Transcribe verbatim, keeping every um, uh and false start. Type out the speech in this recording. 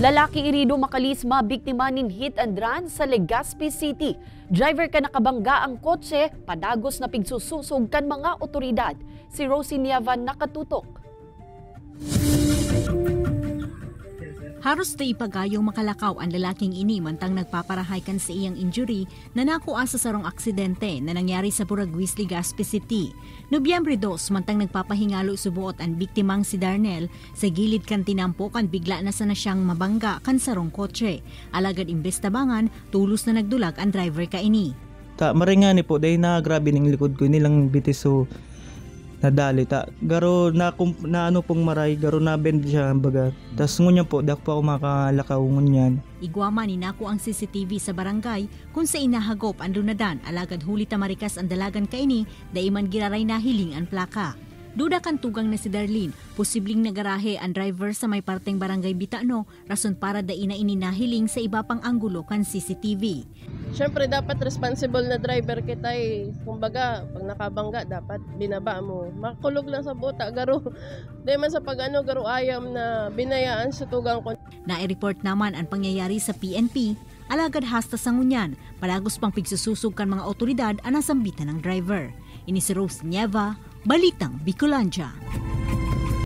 Lalaki irido makalis mabiktima nin hit and run sa Legazpi City. Driver kan nakabangga ang kotse, padagos na pigsususog kan mga otoridad. Si Rosie Nieva nakatutok. Haros dai pa gayong makalakaw an lalaking ini mantang nagpaparahay kan saiyang injury na nakua sa sarong aksidente na nangyari sa Buraguis, Legazpi City. Nobyembre dos, mantang nagpapahingalo suboot an biktimang si Darnel, sa gilid kan tinampo kan bigla na sana siyang mabangga kan sarong kotse. Alagad imbes tabangan, tolos na nagdulag an driver kaini. Ta maray ngani po, dahil na grabe ning likod ko, nilang bitis, so nadali ta. Garo na, na ano pong maray, garo na bend siya, baga. Tas ngunyan po, di ako pa ako makalakaw ngunyan. Igwa man ni nako ang C C T V sa barangay kung sa inahagop an lunadan, alagad huli ta marikas ang dalagan kaini, dai man giraray nahiling an plaka. Duda kan tugang na si Darlene, posibleng nagarahe ang driver sa may parteng barangay Bitano, rason para dai na ini nahiling sa iba pang anggulo kan C C T V. Siyempre, dapat responsible na driver kita eh. Kumbaga, pag nakabangga, dapat binaba mo. Makulog lang sa buta, garo. Di man sa pag-ano, garo ayam na binayaan sa tugang ko. Nai-report naman ang pangyayari sa P N P, alagad hasta sa ngunyan, palagos pang pigsususog kan mga otoridad ang nasambitan ng driver. Ini si Rose Nieva, Balitang Bicolandia.